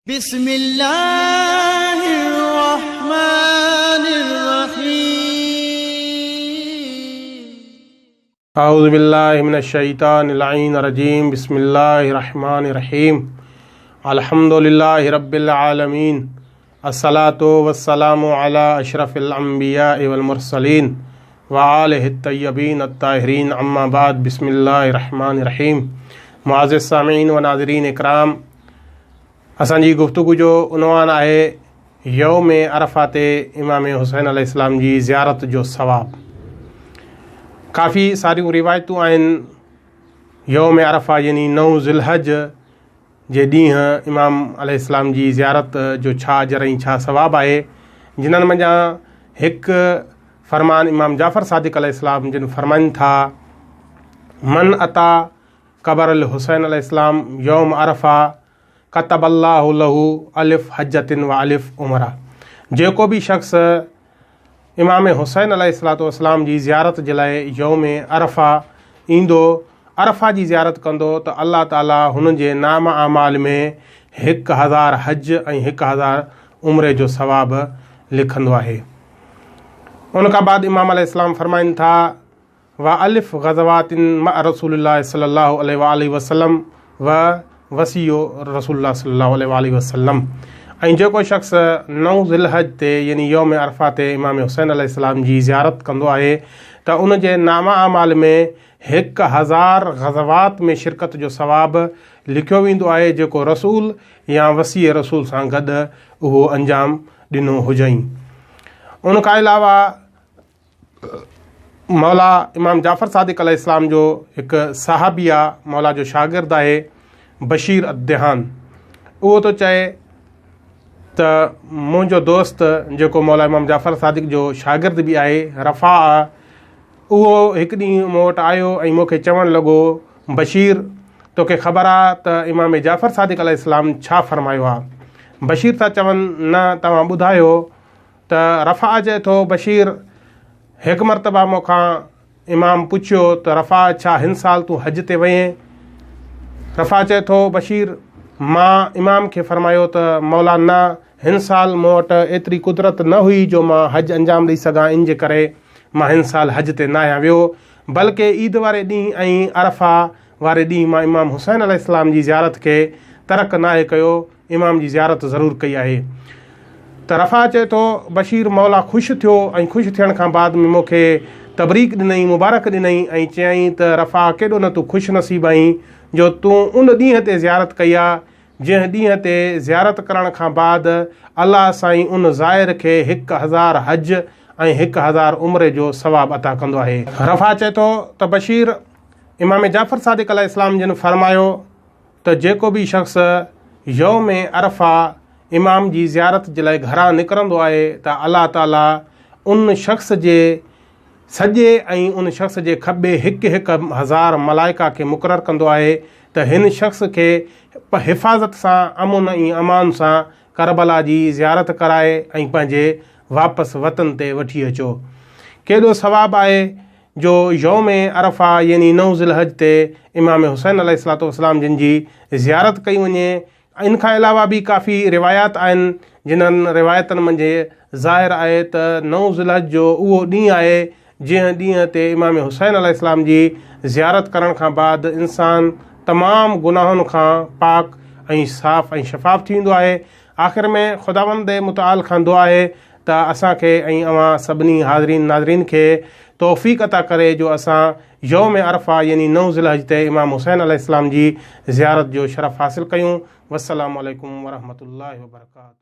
بسم الله الرحمن الرحيم. اعوذ بالله من الشيطان اللعين الرجيم بسم الله الرحمن الرحيم الحمد لله رب العالمين الصلاة والسلام على اشرف الانبياء والمرسلين وآله الطيبين الطاهرين اما بعد بسم الله الرحمن الرحيم معزز سامعين و ناظرين اڪرام، اسان جي گفتگو جو عنوان آهي يوم عرفه تي امام حسين عليه السلام جي زيارت جو ثواب. ڪافي ساريون روايتون آهن يوم عرفه يعني 9 ذوالحج جي ڏينهن امام عليه السلام جي زيارت جو ڇا اجر ۽ ڇا ثواب آهي، جنهن منجهان هڪ فرمان امام جعفر صادق عليه السلام جن فرمائن ٿا، من اتا قبر الحسين عليه السلام يوم عرفه ڪتب الله له الف حجة و الف عمره، جيڪو به شخص امام حسين عليه الصلوة والسلام جي زيارت جي لاء يوم عرفه ايندو، عرفه جي زيارت ڪندو ته الله تعالي هن جي نام اعمال ۾ 1000 حج ۽ 1000 عمري جو ثواب لکندو آهي. ان کان بعد امام عليه السلام فرمائن ٿا، و الف غزوات مع رسول الله صلي الله عليه واله وسلم و وصي رسول الله صلي الله عليه واله وسلم، ۽ جيڪو شخص 9 ذوالحج تي يعني يوم عرفه تي امام حسين عليه السلام جي زيارت ڪندو آهي ته ان جي نامه اعمال ۾ 1000 غزوات ۾ شرڪت جو ثواب لکيو ويندو آهي جيڪو رسول يا وصي رسول سان گڏ اهو انجام ڏنو هجئين. ان کان علاوه مولا امام جعفر صادق عليه السلام جو هڪ صحابي آ، مولا جو شاگرد آهي بشير الدهان، اهو ٿو چئي ته منهنجو دوست جيڪو مولا امام جعفر صادق جو شاگرد به آهي رفاعه، اهو هڪ ڏينهن مون وٽ آيو ۽ مون کي چوڻ لڳو، بشير توکي خبر آ ته امام جعفر صادق عليه السلام ڇا فرمايو آ؟ بشير ٿا چون نه توهان ٻڌايو. ته رفاعه چئي ٿو، بشير هڪ مرتبه مون کان امام پڇيو ته رفاعه ڇا هن سال تون حج تي وئين؟ رفاعه چئي ٿو، بشير مان امام کي فرمايو ته مولا نه، هن سال مون وٽ ايتري قدرت نه هئي جو مان حج انجام ڏئي سگهان، ان جي ڪري مان هن سال حج تي ناهيان ويو، بلڪه عيد واري ڏينهن ۽ عرفه واري ڏينهن مان امام حسين عليه السلام جي زيارت کي ترڪ ناهي ڪيو، امام جي زيارت ضرور ڪئي آهي. ته رفاعه چئي ٿو، بشير مولا خوش ٿيو ۽ خوش ٿيڻ کان بعد ۾ مون کي تبريڪ ڏنائين، مبارڪ ڏنائين ۽ چيائين ته رفاعه ڪيڏو نه تون خوش نصيب آهين جو تون ان ڏينهن تي زيارت ڪئي آ، جنهن ڏينهن تي زيارت ڪرڻ کان بعد الله سائين ان زائر کي 1000 حج ۽ 1000 عمري جو ثواب عطا ڪندو آهي. رفاعه چئي ٿو ته بشير امام جعفر صادق عليه السلام جن فرمايو ته جيڪو به شخص يوم عرفه امام جي زيارت جي لاء گهران نڪرندو آهي ته الله تعالي ان شخص جي سڄي ۽ ان شخص جي کٻي هڪ هڪ هزار ملائڪه کي مقرر ڪندو آهي ته هن شخص کي حفاظت سان امن ۽ امان سان ڪربلا جي زيارت ڪرائي ۽ پنهنجي واپس وطن تي وٺي اچو. ڪيڏو ثواب آهي جو يوم عرفه يعني 9 ذوالحج تي امام حسين عليه الصلوة والسلام جن جي زيارت ڪئي وڃي. ان کان علاوه به ڪافي روايات آهن جنھن روايتن منجهه ظاهر آهي ته 9 ذوالحج جو اهو ڏينهن آهي جنهن ڏينهن تي امام حسين عليه السلام جي زيارت ڪرڻ کان بعد انسان تمام گناهن کان پاڪ ۽ صاف ۽ شفاف ٿي ويندو آهي. آخر ۾ خداوند متعال کان دعا آهي ته اسان کي ۽ اوهان سڀني حاضرين ناظرين کي توفيق عطا ڪري جو اسان يوم عرفه يعني 9 ذوالحج تي امام حسين عليه السلام جي زيارت جو شرف حاصل ڪيون. والسلام عليڪم ورحمة الله وبرڪاته.